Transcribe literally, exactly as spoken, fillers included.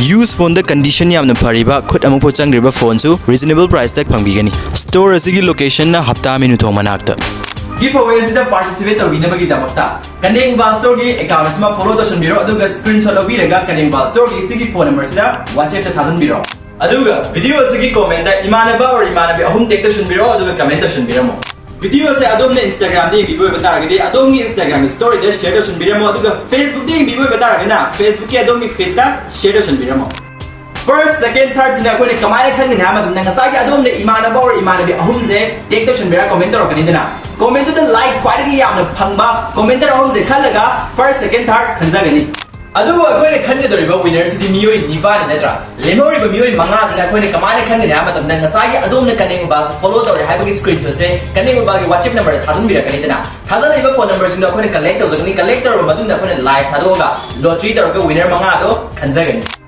Used phoneꯗ condition ꯌꯥꯝꯅ ꯐꯔꯤꯕ, ꯈꯨꯠ ꯑꯃꯨꯛꯐꯥꯎ ꯆꯪꯗ꯭ꯔꯤꯕ phoneꯁꯨ reasonable priceꯇ ꯐꯪꯕꯤꯒꯅꯤ꯫ Store ꯑꯁꯤꯒꯤ locationꯅ ꯍꯞꯇꯥ ꯃꯤꯅꯨꯊꯣꯡ ꯃꯅꯥꯛꯇ꯫ Giveaway ꯑꯁꯤꯗ participate ꯇꯧꯕꯤꯅꯕꯒꯤꯗꯃꯛꯇ ꯀꯅꯦꯡꯕꯥꯜ Storeꯒꯤ account ꯑꯁꯤꯃ follow ꯇꯧꯁꯟꯕꯤꯔꯣ, ꯑꯗꯨꯒ screenshot ꯂꯧꯕꯤꯔꯒ ꯀꯅꯦꯡꯕꯥꯜ Storeꯒꯤ ꯁꯤꯒꯤ phone numberꯁꯤꯗ WhatsAppꯇ ꯊꯥꯖꯟꯕꯤꯔꯣ꯫ ꯑꯗꯨꯒ video ꯑꯁꯤꯒꯤ commentꯇ ꯏꯃꯥꯟꯅꯕ or ꯏꯃꯥꯟꯅꯕꯤ ꯑꯍꯨꯝ tag ꯇꯧꯁꯟꯕꯤꯔꯣ, ꯑꯗꯨꯒ comment ꯇꯧꯁꯟꯕꯤꯔꯝꯃꯣ꯫ Video ꯑꯁꯦ ꯑꯗꯣꯝꯅ Instagramꯗ ꯌꯦꯡꯕꯤꯕ ꯑꯣꯏꯕ ꯇꯥꯔꯒꯗꯤ ꯑꯗꯣꯝꯒꯤ Instagram storyꯗ share ꯇꯧꯁꯟꯕꯤꯔꯝꯃꯣ, ꯑꯗꯨꯒ Facebookꯇ ꯌꯦꯡꯕꯤꯕ ꯑꯣꯏꯕ ꯇꯥꯔꯒꯅ Facebookꯀꯤ ꯑꯗꯣꯝꯒꯤ feedꯇ share ꯇꯧꯁꯟꯕꯤꯔꯝꯃꯣ꯫ First, second, thirdꯁꯤꯅ ꯑꯩꯈꯣꯏꯅ ꯀꯃꯥꯏꯅ ꯈꯪꯒꯅꯤ ꯍꯥꯏꯕ ꯃꯇꯝꯗ, ꯉꯁꯥꯏꯒꯤ ꯑꯗꯣꯝꯅ ꯏꯃꯥꯟꯅꯕ or ꯏꯃꯥꯟꯅꯕꯤ ꯑꯍꯨꯝꯁꯦ tag ꯇꯧꯁꯟꯕꯤꯔꯒ comment ꯇꯧꯔꯛꯀꯅꯤꯗꯅ, commentꯇꯨꯗ like ꯈ꯭ꯋꯥꯏꯗꯒꯤ ꯌꯥꯝꯅ ꯐꯪꯕ commenter ꯑꯍꯨꯝꯁꯦ ꯈꯜꯂꯒ first, second, third ꯈꯟꯖꯒꯅꯤ꯫ ꯑꯗꯨꯕꯨ ꯑꯩꯈꯣꯏꯅ ꯈꯟꯒꯗꯧꯔꯤꯕ winnerꯁꯤꯗꯤ ꯃꯤꯑꯣꯏ ꯅꯤꯄꯥꯟꯅꯤ ꯅꯠꯇ꯭ꯔꯥ? ꯂꯦꯝꯍꯧꯔꯤꯕ ꯃꯤꯑꯣꯏ ꯃꯉꯥꯁꯤꯅ ꯑꯩꯈꯣꯏꯅ ꯀꯃꯥꯏꯅ ꯈꯟꯒꯅꯤ ꯍꯥꯏꯕ ꯃꯇꯝꯗ, ꯉꯁꯥꯏꯒꯤ ꯑꯗꯣꯝꯅ ꯀꯅꯦꯡꯕꯥꯜꯁꯦ follow ꯇꯧꯔꯦ ꯍꯥꯏꯕꯒꯤ screenshotꯁꯦ ꯀꯅꯦꯡꯕꯥꯜꯒꯤ WhatsApp numberꯗ ꯊꯥꯖꯤꯟꯕꯤꯔꯛꯀꯅꯤꯗꯅ, ꯊꯥꯖꯤꯜꯂꯛꯏꯕ phone numberꯁꯤꯡꯗꯣ ꯑꯩꯈꯣꯏꯅ collect ꯇꯧꯖꯒꯅꯤ꯫ Collect ꯇꯧꯔꯕ ꯃꯇꯨꯡꯗ ꯑꯩꯈꯣꯏꯅ live ꯊꯥꯗꯣꯛꯑꯒ lottery ꯇꯧꯔꯒ winner ꯃꯉꯥꯗꯣ ꯈꯟꯖꯒꯅꯤ꯫